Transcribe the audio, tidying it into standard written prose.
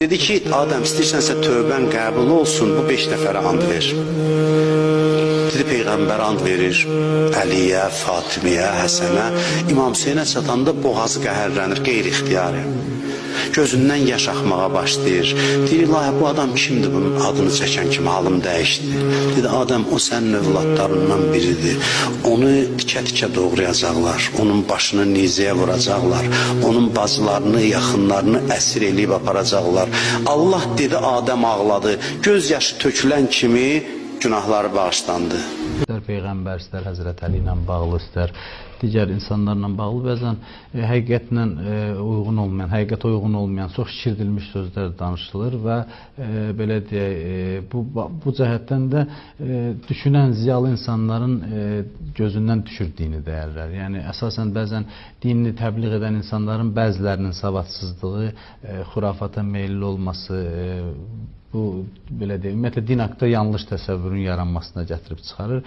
Dedi ki, Adəm, istəyirsənsə tövbən qəbul olsun, bu 5 nəfərə and ver. Dedi, Peyğəmbər and verir Əliyə, Fatimiyə, Həsənə. İmam Hüseynə çatanda boğazı qəhərlənir, qeyri-ixtiyari. Gözündən yaş axmağa başlayır. Deyir, ilahi, bu adam kimdir bunun adını çəkən kimi halım dəyişdi. Dedi, Adəm, o sənin övladlarından biridir. Onu tikə-tikə doğrayacaqlar. Onun başını nizəyə vuracaqlar. Onun bacılarını, yaxınlarını əsir eləyib aparacaqlar. Allah dedi, Adəm ağladı. Göz yaşı tökülən kimi günahları bağışlandı. İstər Peyğəmbər, istər Həzrət Əli ilə bağlı, istər digər insanlarla bağlı bəzən həqiqətlə uyğun olmayan, həqiqətə uyğun olmayan çox şişirdilmiş sözlər danışılır və belə deyək, bu cəhətdən də düşünən ziyalı insanların gözündən düşür dini dəyərlər. Yəni əsasən bəzən dinini təbliğ edən insanların bəzilərinin savadsızlığı, xurafata meyilli olması, bu belə deyək, ümumiyyətlə din haqqında yanlış təsəvvürün yaranmasına gətirib çıxarır.